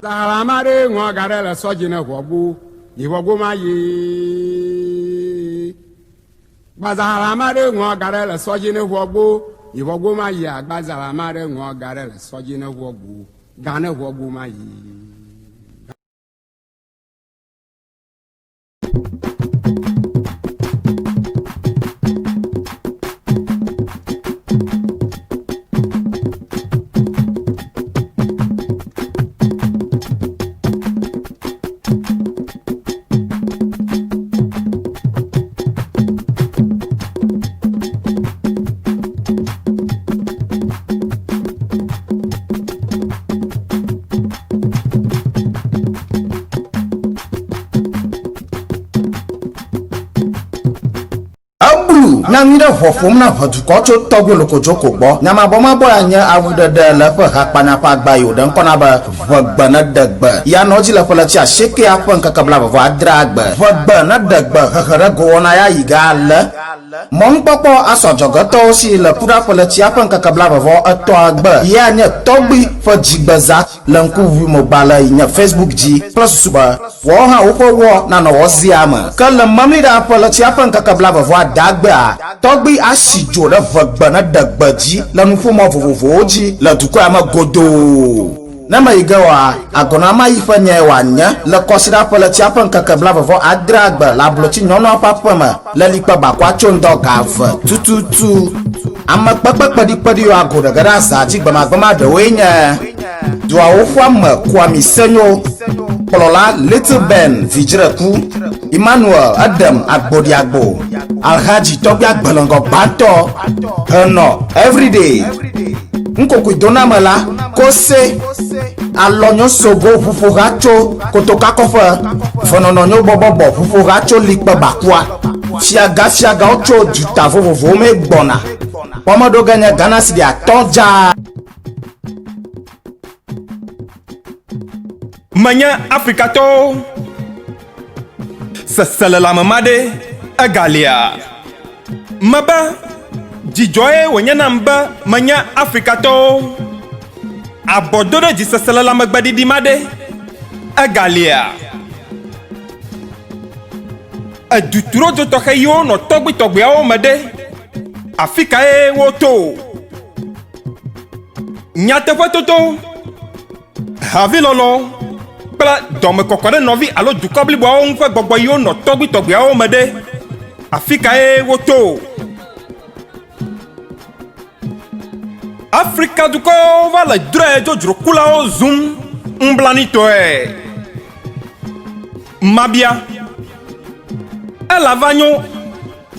Zahara ma ɖe ŋɔ ga ɖe le sɔ dzi ne ʋɔgbo, yi ʋɔgbo ma yi. Gbazahara ma ɖe ŋɔ ga ɖe le sɔ dzi ne ʋɔgbo, yi ʋɔgbo ma yi. Agbazahara ma ɖe ŋɔ ga ɖe le sɔ dzi ne ʋɔgbo, ga ne ʋɔgbo ma yi. Eblu nyanyui ɖe ʋɔ ƒom na ʋedukɔ tso tɔgbui Lokodzoko gbɔ. Nyamabɔmabɔ ya nye awuɖeɖe le eƒe hakpanya ƒe agba yi wòɖe ŋkɔ na be Ʋegbe Neɖe Gbe. Ya nɔ edzi le ƒe ɣleti asiekɛa ƒe ŋkeke blaeve-vɔ-adrea gbe. Ʋegbe Neɖe Gbe hehe ɖe gowɔna ya yi ge ale. Mɔnukpɔkpɔ asɔ adzɔgetɔwo si le kuɖa ƒe ɣletia ƒe ŋkeke blaeve-vɔ-etɔ̃a gbe ya nye tɔgbui ƒe dzigbeza le ŋkuʋuimɔgbalẽ yi nye Facebook dzi kple susu be woawo hã woƒe wɔ nanɔ wɔzia me. Ke le Memliɖa ƒe ɣletia ƒe ŋkeke blaeve-vɔ-adeagbea, tɔgbui asi dzo ɖe ʋegbe neɖe gbe dzi le nuƒomɔ vovovowo dzi le dukɔa me godoo. Ne meyi ge oa, agɔnamayi ƒe nyae wòanye le kɔsiɖa ƒe ɣletia ƒe ŋkeke blaeve-vɔ-adrea gbe le ablotsi nyɔnua ƒe aƒe me le likpe bakua tso ŋdɔ ga eve tututu. Ame kpekpe kpeɖikpeɖiwo ago ɖe ge ɖe azã dzi gbemagbema ɖewoe nye duawo ƒe ame Kwami Senyo, kplɔla Little Ben Vidzreku, Emmanuel Edem Agbodiagbo, Alhaji Tɔgbia Gbeleŋgɔ Gbãtɔ, Henɔ Everyday. Nukokoedoname la, Kose, Alɔnyosogo ʋuƒoha tso Kotokakɔƒe, Venɔnɔnyo bɔbɔbɔ ʋuƒoha tso Likpe Bakua, Fiaga fiagawo tso duta vovovowo mee gbɔna. Kpɔmeɖoge nye Ghana cedi atɔ̃ dzaa. Menye Afrikatɔwo seselelãme ma ɖe egalia? Mebe dzidzɔe wònye nam be menye Afrikatɔwo. Abɔ do ɖe dzi seselelãmegbeɖiɖi ma ɖe egalia? Eduturodzo tɔxɛ yiwo nɔ tɔgbuitɔgbuiawo me ɖe, afi kae woto? Nyateƒetoto, havilɔlɔ̃ kple dɔmekɔkɔ ɖe nɔvi alo dukɔ bliboawo ŋu ƒe gbɔgbɔ yiwo nɔ tɔgbuitɔgbuiawo me ɖe, afi kae woto? Afrika dukɔwo va le drɔ̃e dzodzro kulawo zum nublanuitɔe. Mabia, Elava nyo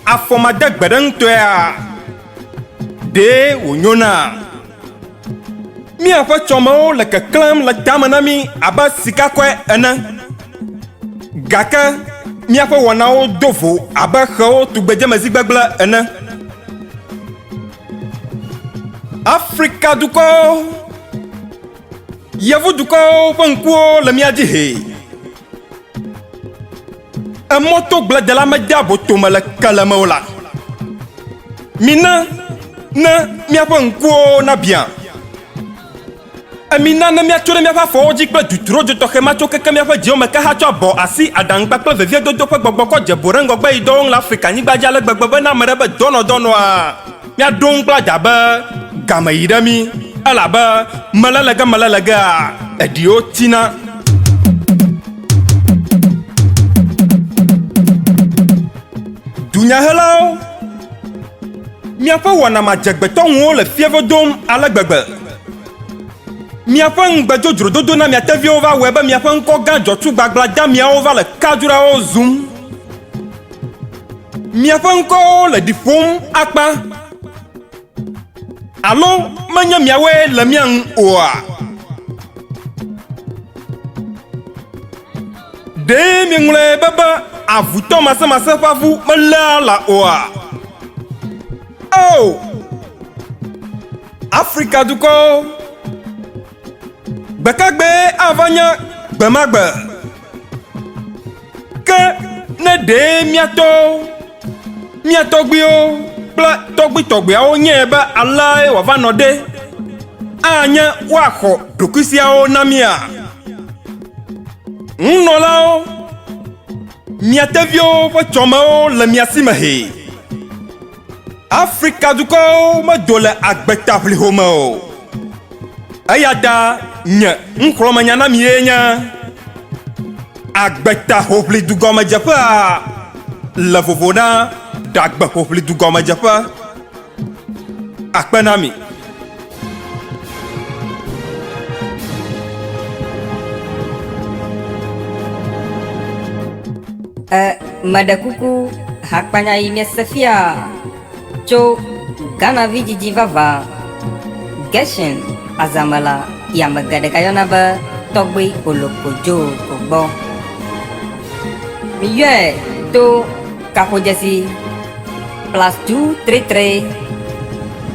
afɔmadegbeɖeŋutɔea? Ɖee wònyona? Míaƒe tsɔmewo le keklẽm le tame na mí abe sikakɔe ene, gake míaƒe wɔnawo do vo abe xewo tugbedzemezi gbegblẽ ene. Afrika dukɔwo, yevu dukɔwo ƒe ŋkuwo le mía dzi hee. Emɔtogbledela medea botome le kele me o la, mina ne míaƒe ŋkuwo nabiã. Emina ne míatso ɖe míaƒe afɔwo dzi kple duturodzo tɔxɛ ma tso keke míaƒe dziwo me ke hatsɔ abɔ asi aɖaŋu kpakple veviedodo ƒe gbɔgbɔ kɔ dze bo ɖe ŋgɔgbe yi dɔwo ŋu le Afrika-nyigba dzi ale gbegbe be ne ame ɖe be dɔnɔdɔnɔa, míaɖo ŋu kple adã be game yi ɖe mí elabe melelege melelegea eɖiwo tina. Dunyahelawo, miaƒe wɔna madzegbetɔ ŋuwo le fieve dom ale gbegbe. Miaƒe ŋugbe dzodzro dodo na mia teviwo va wɔe be miaƒe ŋkɔ gã dzɔtsu gbagbla damiawo va le kadzrawo zum. Miaƒe ŋkɔwo le ɖi ƒom akpa. Alo menye miawoe le mía ŋu oa? Ɖe mieŋlɔe be be avutɔ masemase ƒe avu meléa lã oa? Ao! Afrika dukɔwo, gbekagbee ava nye gbemagbe? Ke ne ɖee mía tɔwo, mía tɔgbuiwo kple tɔgbuitɔgbuiawo nyae be aleae wòava nɔ ɖe, anye woaxɔ ɖokuisiawo na mía? Nunɔlawo, mia teviwo ƒe tsɔmewo le mia si me hee. Afrika dukɔwo medo le agbetaʋliho me o. Eya ta nye nuxlɔ̃menya na mi ye nye agbetahoʋlidugɔmedzeƒea le vovo na ɖagbehoʋlidugɔmedzeƒe. Akpe na mi. E, meɖe kuku hakpanya yi miese fia tso Ghana vidzidzi vavã Gershon Azamela yi ame geɖe gayɔna be Tɔgbui Olokodzo ko gbɔ. Miyɔe to kaƒodzesi +233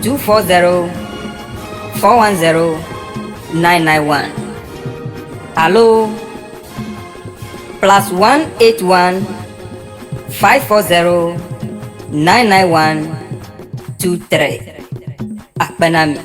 240 410 991 alo +181 540 991 23. Akpe na mi.